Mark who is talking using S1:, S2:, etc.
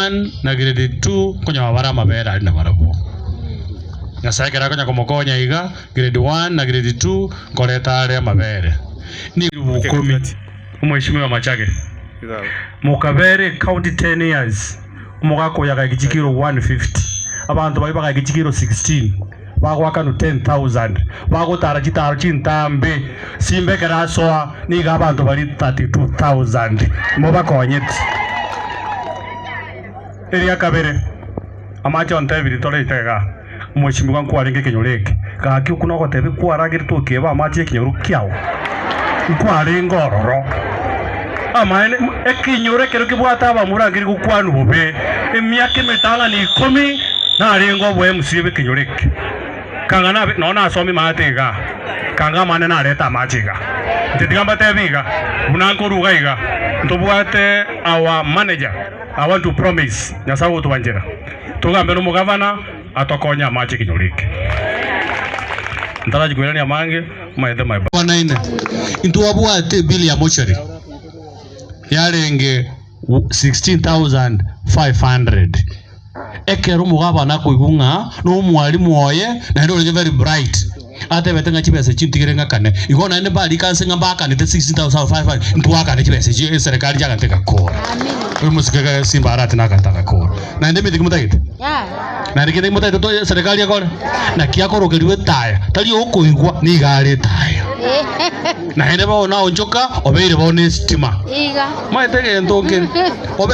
S1: 1 na grade 2 nkonyora bare amabere aria nabarabwo. Nyasae ekero akonya komokonya iga, grade 1 na grade 2 nkoreta are amabere. Nigo ikomi. Omweshimiwa Machage, mokabere ecounty 10 years, omogaka oyo agaika chikiro 150, abanto baria bagaika chikiro 16, bagoakanwa 10,000, bagotara chitaro chintambe, simba ekero asoa nigo abanto baria 32,000 mobakonyete. Eria kabere, amache ontebirie torete igaa, Omweshimiwa nkwarenge ekenyoro eke, gaki okwo nogotebia kwaragerete okeba amache y'ekenyoro kiao, nkwarenge ororo. Amaene, ekenyoro ekero kebwate abamura nkeri gokwanwa bobe, emiaka emetang'ani ikomi narenge oboMCA bw'ekenyoro eke. Kanga nabe nonya nasomia maate igaa, kanga amane narete amache igaa. Inche tiga mbatebie iga, buna nkoruga iga, ntobwate our manager, I want to promise, Nyasae ogotwanchera, togambe nomogavana atokonye amache ekenyoro eke. Ntarachi koirania amange, omanyete my. Banaine, intwabwate ebill ya mortuary yarenge 16,500. Ekero omogabana akoigwa ng'a nomwalimu oye naende orenge very bright, atebete ng'a chibesa echi ntigere ng'akane, igo naende mbarike ase ng'a mbakanete 16,500, ntwakane chibesa echio eserekari chiagante egakora. Oyo omosike iga Simba arate nagante agakora. Naende emete ki motagete? Naende kende ki motagete to eserekari ekore? Naki akorokerigwa etaya, tari okoigwa, nigo are etaya. Naende bono naonchoka, obeire bono esitima. Omanyete egento nkere, obe.